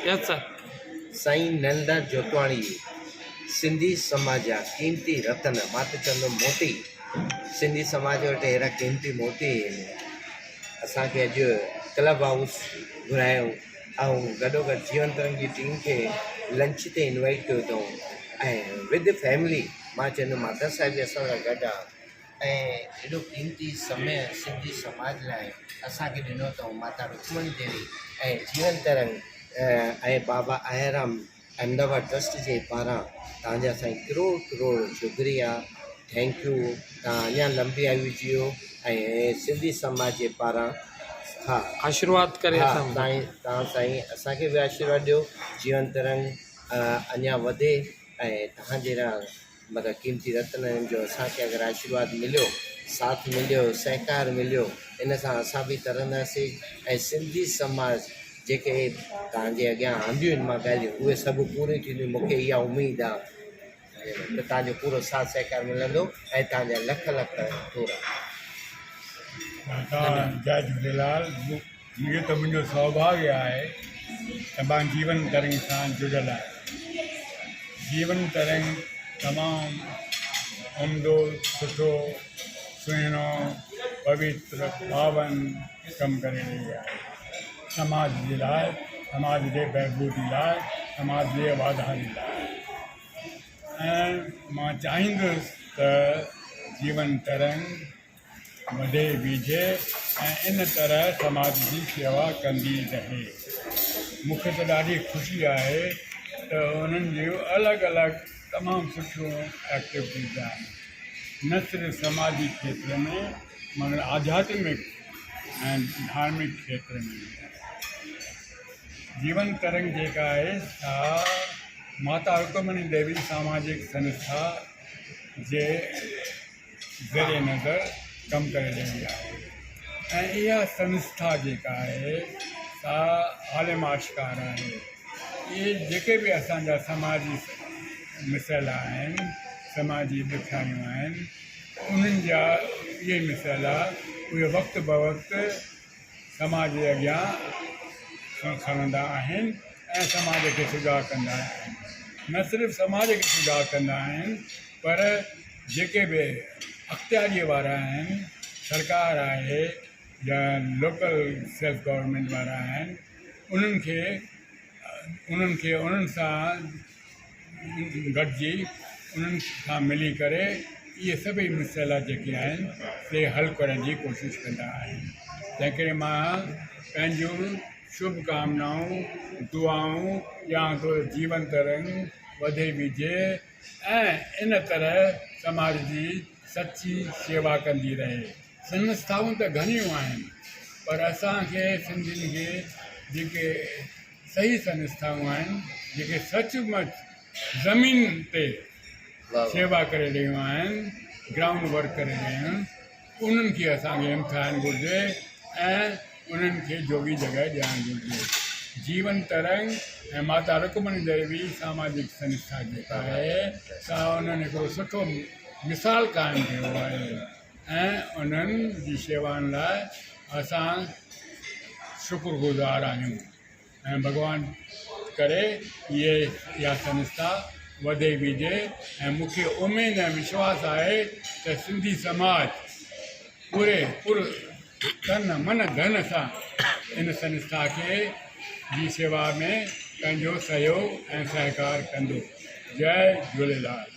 Yes sir. سائين نندا جوتواڻي جي سنڌي سماج جا قيمتي رتن مان ته چوندم موتي سنڌي سماج وٽ اهڙا قيمتي موتي آهن اسان کي اڄ ڪلب هائوس گهرايو ۽ گڏو گڏ جيون ترنگ جي ٽيم کي لنچ تي انوائيٽ ڪيو اٿئون ۽ ود فيملي مان چوندم ماتا صاحب به اسان سان گڏ آ ۽ ايڏو قيمتي سمي سنڌي سماج لاء اسان کي ڏنو اٿئون ماتا رڪمڻي ديوي ۽ جيون ترنگ ۽ بابا آيارام احمدآباد ٽرسٽ جي پاران توهان جا سائين ڪروڙ ڪروڙ شڪريا thank you توهان اڃا لمبي آيو جيئو ۽ سنڌي سماج جي پاران ها آشرواد ڪري ها اسان سائين توهان سائين اسان کي به آشيرواد ڏيو جيون ترنگ اڃا وڌي ۽ توهان جهڙا مطلب قيمتي رتن آهن جو اسان کي اگر آشيرواد مليو، ساٿ مليو، سهڪار مليو ان سان اسان به ترنداسين ۽ سنڌي سماج جيڪي توهان جي اڳيان آنديون آهن مان ڳالهيون اهي سڀ پوريون ٿينديون مون کي اها اميد آهي ته توهان جو پورو ساٿ سهڪار ملندو ۽ توهان جا لک لک ٿورا. جئي جهوليلال اهو ته منهنجو سوڀاگيه آهي ته مان جيون ترنگ سان جڙيل آهيان. جيون ترنگ تمام عمدو، سٺو، سهڻو، پوتر، پاون ڪم ڪري رهي آهي. سماج جي لاء، سماج جي بهبودي لاء، سماج جي واڌاري لاء ۽ مان چاهيندس ته جيون ترنگ وڌي ويجهي ۽ ان طرح سماج جي شيوا ڪندي رهي. مون کي ته ڏاڍي خوشي آهي ته انهن جون الڳ الڳ تمام سٺيون ايڪٽيوٽيز آهن نه صرف سماجي کيتر ۾ مگر آڌياتمڪ ۽ ڌارمڪ کيتر ۾ به. جيون ترنگ جيڪا آهي سا ماتا رڪمڻي ديوي ساماجڪ سنسٿا جي زير نظر ڪم ڪري رهي آهي ۽ اها سنسٿا جيڪا آهي سا عالم آشڪار آهي اهي جيڪي به اسان جا سماجي مسئلا آهن سماجي ڏکيائيون آهن انهن جا اهي مسئلا اهي وقت بوقت سماج جي اڳيان کڻندا آهن ۽ سماج کي سجاڳ ڪندا آهن نه صرف سماج کي سجاڳ ڪندا آهن پر جيڪي به اختياريء وارا آهن سرڪار آهي يا لوڪل سيلف گورنمينٽ وارا آهن انهن کي انهن کي انهن سان گڏجي انهن سان ملي ڪري اهي سڀئي مسئلا جيڪي آهن سي حل ڪرڻ جي ڪوشش ڪندا آهن تنهن ڪري مان پنهنجون شڀ ڪامنائون دعائون ڏيان ٿو ته جيون ترنگ وڌي ويجهي ۽ ان طرح سماج جي سچي شيوا ڪندي رهي. سنسٿائون ته گهڻيون آهن پر اسان کي سنڌين کي جيڪي صحيح سنسٿائون آهن جيڪي سچ مچ زمين تي شيوا ڪري رهيون آهن گرائونڊ ورڪ ڪري رهيون آهن انهن کي اسان کي همٿائڻ گهرجي ۽ انهن کي جوڳي جڳهه ڏيڻ گهرجي جيون ترنگ ۽ ماتا رڪمڻي ديوي ساماجڪ سنسٿا جيڪا آهي سا انهن هڪڙو سٺو مثال قائم ڪيو آهي ۽ انهن جي شيوائن لاء اسان شڪر گذار آهيون ۽ ڀڳوان ڪري اهي اها سنسٿا وڌي ويجهي ۽ مون کي اميد ۽ وشواس آهي ته سنڌي سماج پوري پر تن من ڌن سان ان سنسٿا کي جي شيوا ۾ پنهنجو سهيوگ ۽ سهڪار ڪندو. جئي جهوليلال.